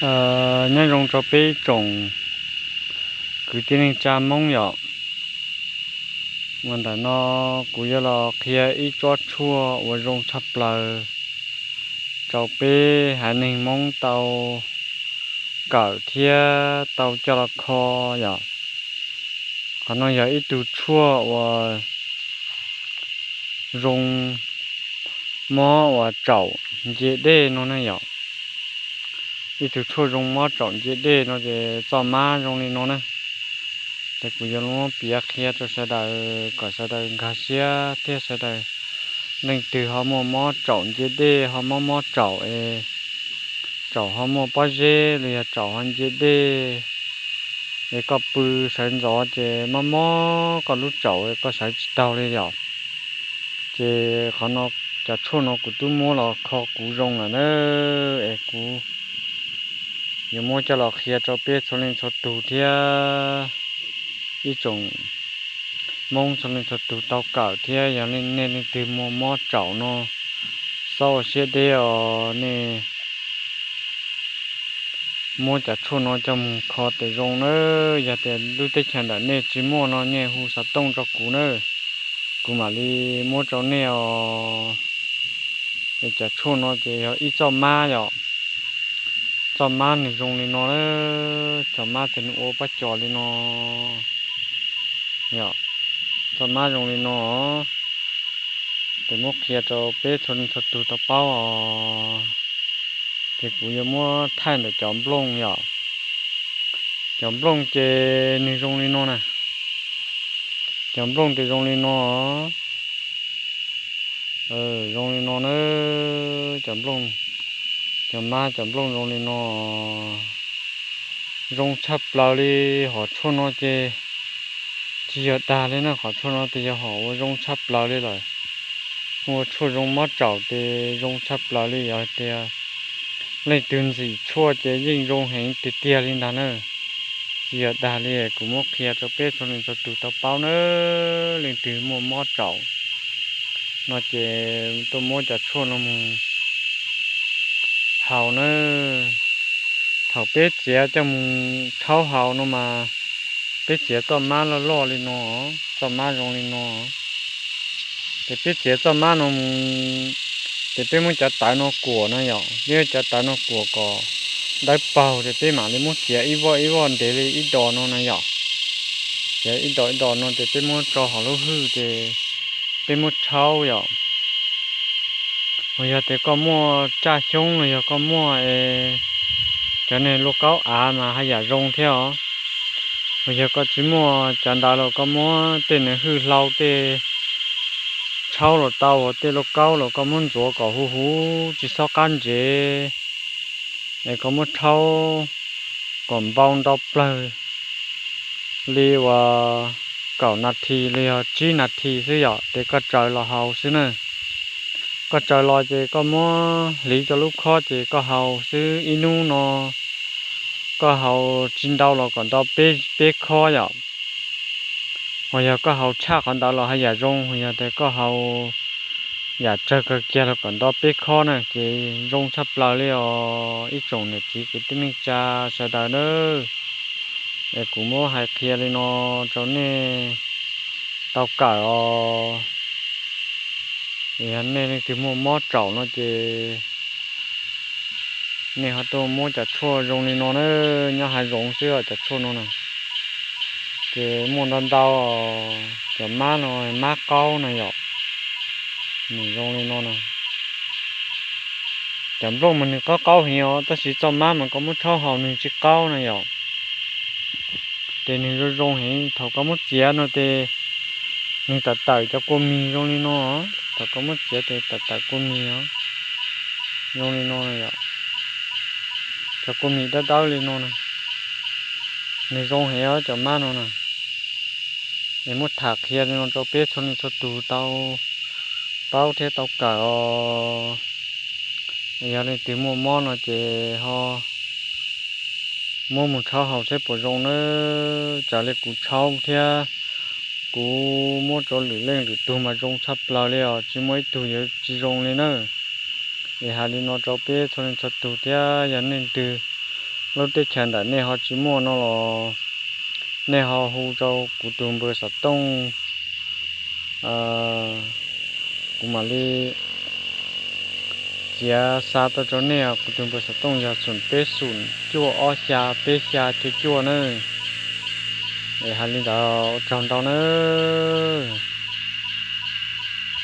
Nyob zoo rau peb tsoom kwv tij neej tsa Hmoob yom. Ua ntawm no kuv yuav los qhia ib tsob tshuaj uas zoo tshaj plaws rau peb haiv neeg Hmoob tau kawm thiab tau coj los kho yom. Qhov no yog ib tug tshuaj uas zoo mob uas tsaum nce dej no ne yom. Ib tug tshuaj zoo mob tsaum nce dej no ces txoj mab zoo li no na. Ces kuv yuav muab piav qhia rau sawv daws kom sawv daws nkag siab thiab sawv daws leej twg ho muaj mob tsaum nce dej, ho mob mob tsaum es tsaum ho muaj pob zeb los yog tsaum ho nce dej es koj pw sawv ntxov ces mob mob koj lub tsaum koj sawv tsis taug li yom. Ces qhov no, cov tshuaj no kuv twb muab los kho kuv zoo lawm na, es kuv yuav muab coj los qhia rau peb txhua leej txhua tus thiab ib tsoom Hmoob txhua leej txhua tus tau kawm thiab yog nej leej twg muaj mob tsaum no, txhob ua siab deb os, nej muab cov tshuaj no coj mus kho tes zoo na. Yog tias lub teb chaws ntawm nej tsis muaj no nej hu xov tooj rau kuv na, kuv mam li muab rau nej os. Es cov tshuaj no ces yog ib txoj mab yom. Txoj mab nws zoo li no, cov mab ces nws ua pob cos li no yom. Txoj mab zoo li no, ces muab qhia rau peb txhua leej txhua tus tau paub os. Ces kuv yuav muab thaij ntawm cov nplooj yom. Cov nplooj ces nws zoo li no na. Cov nplooj ces zoo li no. Zoo li no na, cov nplooj, cov mab cov nplooj zoo li no, zoo tshaj plaws li. Hom tshuaj no ces tsis yog dag li na, hom tshuaj no ces yog hom uas zoo tshaj plaws li lawm. Ua tshuaj zoo mob tsaum ces zoo tshaj plaws li, yog hais tias leej twg ntxim tshuaj ces yeej zoo heev tiag tiag li ntag na. Tsis yog dag li, kuv muab qhia rau peb txhua leej txhua tus tau paub na. Leej twg muaj mob tsaum no ces tuaj muab cov tshuaj no mus haus na. Thaum peb txiav coj mus tshaub haus no mas peb txiav txoj mab loj loj li no, txoj mab zoo li no. Ces peb txiav txoj mab no mus, ces peb muab cov tawv no kuam na yom, peb muab cov tawv no kuam kom dawb paug ces peb mam li muab txiav ib voj ib voj ntev li ib dos no na yom. Txiav ib dos ib dos no ces peb muab tso hauv lub hwj ces peb muab tshaub yom. Uas yog tias koj muaj raj xyoob los yog koj muaj es cov niag lauj kaub av mas haj yam zoo thiab os. Uas yog koj tsis muaj cov ntawd los koj muab tej niag hwj hlau tej tshaub los tau, tej lauj kaub los koj muab ntxuav kom huv huv tsis txhob qab ntsev, es koj muab tshaub kom npau nto plawg li uas kaum nas this los yog tsib nas this xwb yom, ces koj tsaws los haus xwb na. Koj tsaws los ces koj muab hliv rau lub khob ces koj haus xwb ib hnub no. Koj haus tsis ntau los kom nto peb khob yom. Uas yog koj haus tshaj qhov ntawd los haj yam zoo, uas yog tias koj haus yam tsawg kawg kiag los kom nto peb khob na ces zoo tshaj plaws li os ib tsoom niam txiv kwv tij neej tsa sawv daws na. Es kuv muab hais qhia li no rau nej tau kawm os. Yog nej leej twg muaj mob tsaum no ces nej ho tuaj muab cov tshuaj zoo li no na, nyob hav zoov xwb cov tshuaj no na. Ces muaj ntau ntau, cov mab no mab qaub na yom, nws zoo li no na. Cov nplooj mas nws qaub qaub heev os, tab sis txoj mab mas koj muab tshaub haus nws tsis qaub na yom. Ces nws zoo zoo heev, thaum koj muab txiav no ces nws tawm tawm cov kua mis zoo li no, thaum koj muab txiav ces tawm tawm kua mis os, zoo li no yom. Cov kua mis dawb dawb li no na, nws zoo heev os cov mab no na. Es muab tham qhia li no rau peb txhua leej txhua tus tau paub thiab tau kawm os. Yog leej twg muaj mob no ces ho muab mus tshaub haus seb puas zoo nawb. Raws li kuv tshaub thiab kuv muab rau lwm leej lwm tug mas zoo tshaj plaws li os, tsis muaj ib tug yuav tsis zoo li na. Es hais li no rau peb txhua leej txhua tus thiab yog leej twg lub teb chaws ntawm nej ho tsis muaj no los nej ho hu rau kuv tus npawb xov tooj, kuv mam li txiav xa tau rau nej. Kuv tus npawb xov tooj yog xoom peb xoom cuaj ob xya peb xya cuaj cuaj na. Es hais li ntawd, ua tsaug ntau nawb.